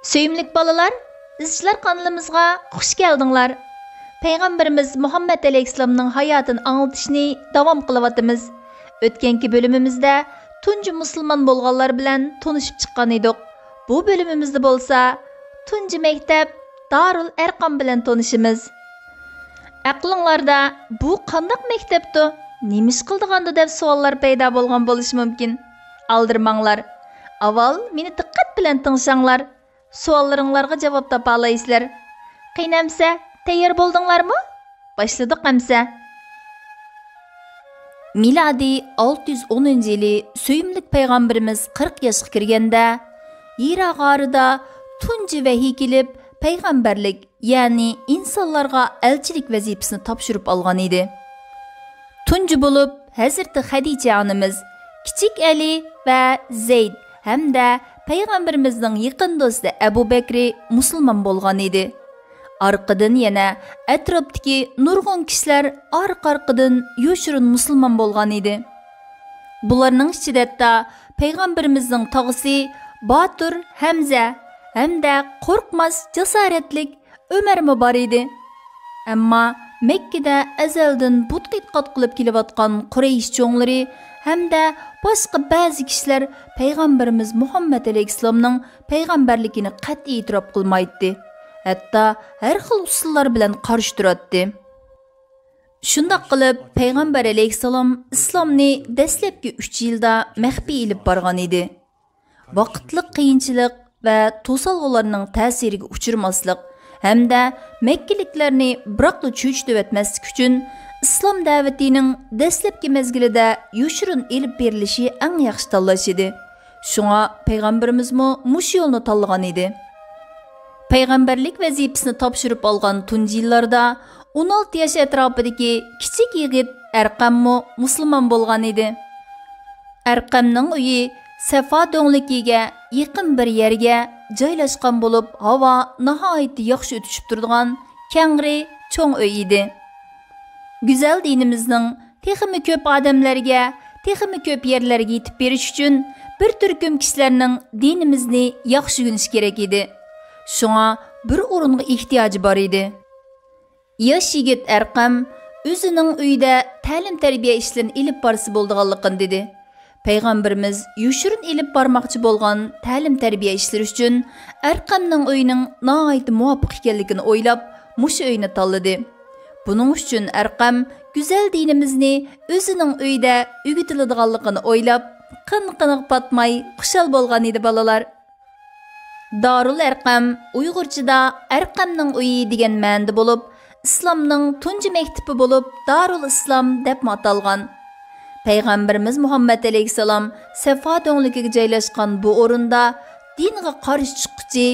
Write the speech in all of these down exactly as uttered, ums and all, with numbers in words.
سۆيۈملۈك بالىلار، ئىزچىلار قانىلىمىزغا خۇش كەلدىڭلار. پەيغەمبىرىمىز مۇھەممەد ئەلەيھىسسالامنىڭ ھاياتىنى ئاڭلىتىشنى داۋام قىلىۋاتىمىز. ئۆتكەنكى بۆلۈمىمىزدە تۇنجى مۇسۇلمان بولغانلار بىلەن تونۇشۇپ چىققان ئىدۇق. بۇ بۆلۈمىمىزدە بولسا تۇنجى مەكتەپ دارۇل ئەرقام بىلەن تونۇشىمىز. ئەقلىڭلاردا بۇ قانداق مەكتەپتۇ، نېمە ئىش قىلىدىغاندۇ دەپ سوئاللار پەيدا بولغان بولۇشى مۇمكىن. ئالدىرىماڭلار. ئاۋۋال مېنى دىققەت بىلەن تىڭشاڭلار. سوئاللىرىڭلارغا جاۋاب تاپالايسىلەر. قېنى ئەمسە، تەييار بولدۇڭلارمۇ؟ باشلىدۇق ئەمسە. مىلادىي ئالتە يۈز ئونىنچى يىلى سۆيۈملۈك پەيغەمبىرىمىز قىرىق ياشقا كىرگەندە، ھىرا غارىدا تۇنجى ۋەھىي كېلىپ، پەيغەمبەرلىك، يەنى ئىنسانلارغا ئەلچىلىك ۋەزىپىسىنى تاپشۇرۇپ ئالغان ئىدى. تۇنجى بولۇپ ھەزرىتى خەدىچە ئانىمىز، كىچىك ئەلى ۋە زەيد ھەمدە پەيغەمبىرىمىزنىڭ يېقىن دوستى ئەبۇ بەكرى مۇسۇلمان بولغان ئىدى. ئارقىدىن يەنە ئەتراپتىكى نۇرغۇن كىشىلەر ئارقا-ئارقىدىن يوشۇرۇن مۇسۇلمان بولغان ئىدى. بۇلارنىڭ ئىچىدە ھەتتا پەيغەمبىرىمىزنىڭ تاغىسى باتۇر ھەمزە ھەمدە قورقماس جاسارەتلىك ئۆمەرمۇ بار ئىدى. ئەمما مەككىدە ئەزەلدىن بۇتقا ئېتىقاد قىلىپ كېلىۋاتقان قۇرەيش چوڭلىرى ھەمدە باشقا بەزى كىشىلەر پەيغەمبىرىمىز مۇھەممەد ئەلەيھىسسالامنىڭ پەيغەمبەرلىكىنى قەتئىي ئېتىراپ قىلمايتتى. ھەتتا ھەر خىل ئۇسۇللار بىلەن قارشى تۇراتتى. شۇنداق قىلىپ، پەيغەمبەر ئەلەيھىسسالام ئىسلامنى دەسلەپكى ئۈچ يىلدا مەخپىي ئېلىپ بارغان ئىدى. ۋاقىتلىق قىيىنچىلىق ۋە توسالغۇلارنىڭ تەسىرىگە ئۇچرىماسلىق ھەمدە مەككىلىكلەرنى بىراقلا چۆچۈتۈۋەتمەسلىك ئۈچۈن، ئىسلام دەۋىتىنىڭ دەسلەپكى مەزگىلىدە يوشۇرۇن ئېلىپ بېرىلىشى ئەڭ ياخشى تاللاش ئىدى. شۇڭا پەيغەمبىرىمىزمۇ مۇشۇ يولنى تاللىغان ئىدى. پەيغەمبەرلىك ۋەزىپىسىنى تاپشۇرۇپ ئالغان تۇنجى يىللاردا ئون ئالتە ياش ئەتراپىدىكى كىچىك يىگىت ئەرقەممۇ مۇسۇلمان بولغان ئىدى. ئەرقەمنىڭ ئۆيى سەفا دۆڭلۈكىگە يېقىن بىر يەرگە جايلاشقان بولۇپ، ھاۋا ناھايىتى ياخشى ئۆتۈشۈپ تۇرىدىغان كەڭرى چوڭ ئۆي ئىدى. گۈزەل دىنىمىزنىڭ تېخىمۇ كۆپ ئادەملەرگە، تېخىمۇ كۆپ يەرلەرگە يېتىپ بېرىش ئۈچۈن بىر تۈركۈم كىشىلەرنىڭ دىنىمىزنى ياخشى ئۆگىنىشى كېرەك ئىدى. شۇڭا بىر ئورۇنغا ئېھتىياجى بار ئىدى. ياش يىگىت ئەرقەم ئۆزىنىڭ ئۆيىدە تەلىم-تەربىيە ئىشلىرىنى ئېلىپ بارسا بولىدىغانلىقىنى دېدى. پەيغەمبىرىمىز يوشۇرۇن ئېلىپ بارماقچى بولغان تەلىم-تەربىيە ئىشلىرى ئۈچۈن ئەرقەمنىڭ ئۆيىنىڭ ناھايىتى مۇۋاپىق ئىكەنلىكىنى ئويلاپ، مۇشۇ ئۆينى تاللىدى. بۇنىڭ ئۈچۈن ئەرقەم گۈزەل دىنىمىزنى ئۆزىنىڭ ئۆيىدە ئۆگىتىلىدىغانلىقىنى ئويلاپ، قىن-قىنىغا پاتماي خۇشال بولغان ئىدى، بالىلار. دارۇل ئەرقەم ئۇيغۇرچىدا ئەرقەمنىڭ ئۆيى دېگەن مەنىدە بولۇپ، ئىسلامنىڭ تۇنجى مەكتىپى بولۇپ، دارۇل ئىسلام دەپمۇ ئاتالغان. پەيغەمبىرىمىز مۇھەممەد ئەلەيھىسسالام سەفا دۆڭلۈكىگە جايلاشقان بۇ ئورۇندا دىنغا قارشى چىققۇچى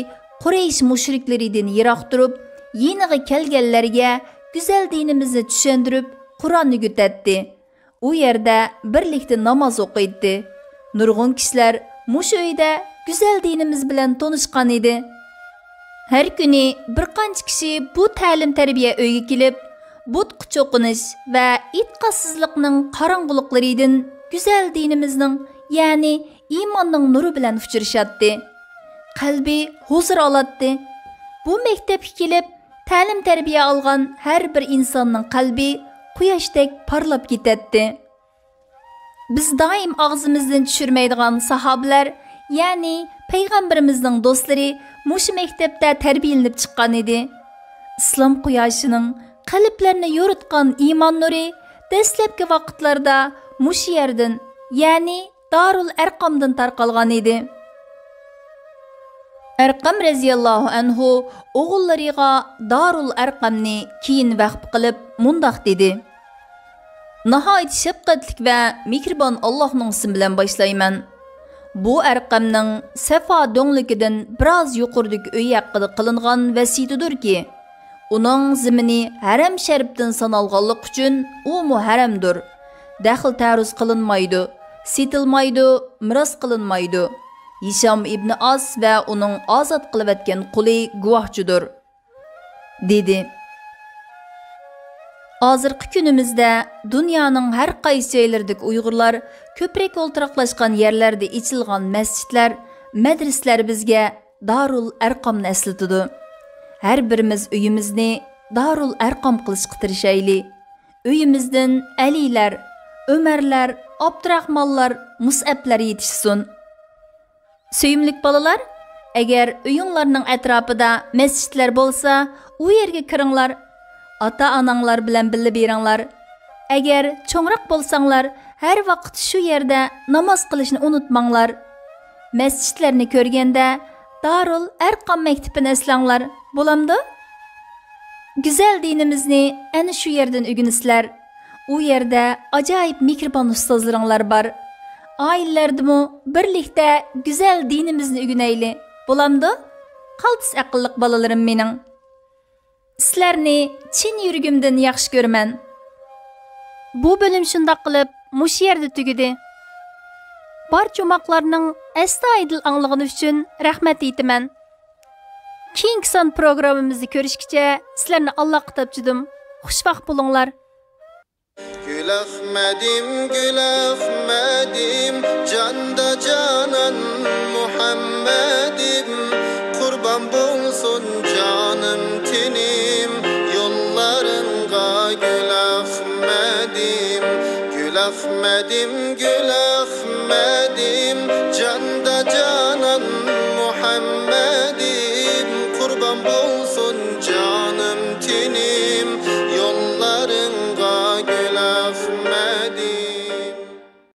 قۇرەيش مۇشرىكلىرىدىن يىراق تۇرۇپ، يېنىغا كەلگەنلەرگە گۈزەل دىنىمىزنى چۈشەندۈرۈپ، قۇرئان ئۆگىتەتتى. ئۇ يەردە بىرلىكتە ناماز ئوقۇيتتى. نۇرغۇن كىشىلەر مۇشۇ ئۆيدە گۈزەل دىنىمىز بىلەن تونۇشقان ئىدى. ھەر كۈنى بىر قانچە كىشى بۇ تەلىم-تەربىيە ئۆيگە كېلىپ، بۇتقا چوقۇنۇش ۋە ئېتىقادسىزلىقنىڭ قاراڭغۇلۇقلىرىدىن گۈزەل دىنىمىزنىڭ، يەنى ئىماننىڭ نۇرى بىلەن ئۇچرىشاتتى. قەلبى ھۇزۇر ئالاتتى. بۇ مەكتەپكە كېلىپ، تەلىم-تەربىيە ئالغان ھەر بىر ئىنساننىڭ قەلبى قۇياشتەك پارلاپ كېتەتتى. بىز دائىم ئاغزىمىزدىن چۈشۈرمەيدىغان ساھابىلەر، يەنى پەيغەمبىرىمىزنىڭ دوستلىرى مۇشۇ مەكتەپتە تەربىيەلىنىپ چىققان ئىدى. ئىسلام قۇياشىنىڭ قەلبلەرنى يورۇتقان ئىمان نۇرى دەسلەپكى ۋاقىتلاردا مۇشۇ يەردىن، يەنى دارۇل ئەرقامدىن تارقالغان ئىدى. ئەرقەم رەزىياللاھۇ ئەنھۇ ئوغۇللىرىغا دارۇل ئەرقەمنى كېيىن ۋەخپە قىلىپ مۇنداق دېدى: ناھايىتى شەپقەتلىك ۋە مېھرىبان ئاللاھنىڭ ئىسمى بىلەن باشلايمەن. بۇ ئەرقەمنىڭ سەفا دۆڭلۈكىدىن بىراز يۇقىرىدىكى ئۆي ھەققىدە قىلىنغان ۋەسىيىتىدۇركى، ئۇنىڭ زېمىنى ھەرەم شەرىپتىن سانالغانلىقى ئۈچۈن ئۇمۇ ھەرەمدۇر، دەخل تەرۇز قىلىنمايدۇ، سېتىلمايدۇ، مىراس قىلىنمايدۇ. ھىشام ئىبنى ئاس ۋە ئۇنىڭ ئازاد قىلىۋەتكەن قۇلى گۇۋاھچىدۇر، دېدى. ھازىرقى كۈنىمىزدە دۇنيانىڭ ھەر قايسى جايلىرىدىكى ئۇيغۇرلار كۆپرەك ئولتۇراقلاشقان يەرلەردە ئېچىلغان مەسچىتلەر، مەدرىسىلەر بىزگە دارۇل ئەرقامنى ئەسلىتىدۇ. ھەر بىرىمىز ئۆيىمىزنى دارۇل ئەرقام قىلىشقا تىرىشايلى. ئۆيىمىزدىن ئەلىلەر، ئۆمەرلەر، ئابدۇراخمانلار، مۇسئەبلەر يېتىشسۇن. سۆيۈملۈك بالىلار، ئەگەر ئۆيۈڭلارنىڭ ئەتراپىدا مەسچىتلەر بولسا، ئۇ يەرگە كىرىڭلار. ئاتا-ئاناڭلار بىلەن بىللە بېرىڭلار. ئەگەر چوڭراق بولساڭلار، ھەر ۋاقىت شۇ يەردە ناماز قىلىشنى ئۇنتۇماڭلار. مەسچىتلەرنى كۆرگەندە، دارۇل ئەرقام مەكتىپىنى ئەسلەڭلار، بولامدۇ؟ گۈزەل دىنىمىزنى ئەنە شۇ يەردىن ئۆگىنىسىلەر. ئۇ يەردە ئاجايىپ مېھرىبان ئۇستازلىرىڭلار بار. ئائىلىلەردىمۇ بىرلىكتە گۈزەل دىنىمىزنى ئۆگىنەيلى، بولامدۇ؟ قالتىس ئەقىللىق بالىلىرىم مېنىڭ. سىلەرنى چىن يۈرىكىمدىن ياخشى كۆرىمەن. بۇ بۆلۈم شۇنداق قىلىپ مۇشۇ يەردە تۈگىدى. بارچە ئوماقلارنىڭ ئەستايىدىل ئاڭلىغىنى ئۈچۈن رەھمەت ئېيتىمەن. كېيىنكى سان پروگراممىمىزدا كۆرۈشكىچە سىلەرنى ئاللاغا تاپشۇردۇم. خۇشۋاق بولۇڭلار. گۈل ئەخمەدىم، گۈل ئەخمەدىم، جاندا جانان مۇھەممەدىم، قۇربان بولسۇن جانىم تېنىم يوللارىڭغا، گۈل ئەخمەدىم، گۈل ئەخمەدىم، گۈل ئەخمەدىم، جاندا جانان مۇھەممەدىم، قۇربان بولسۇن جان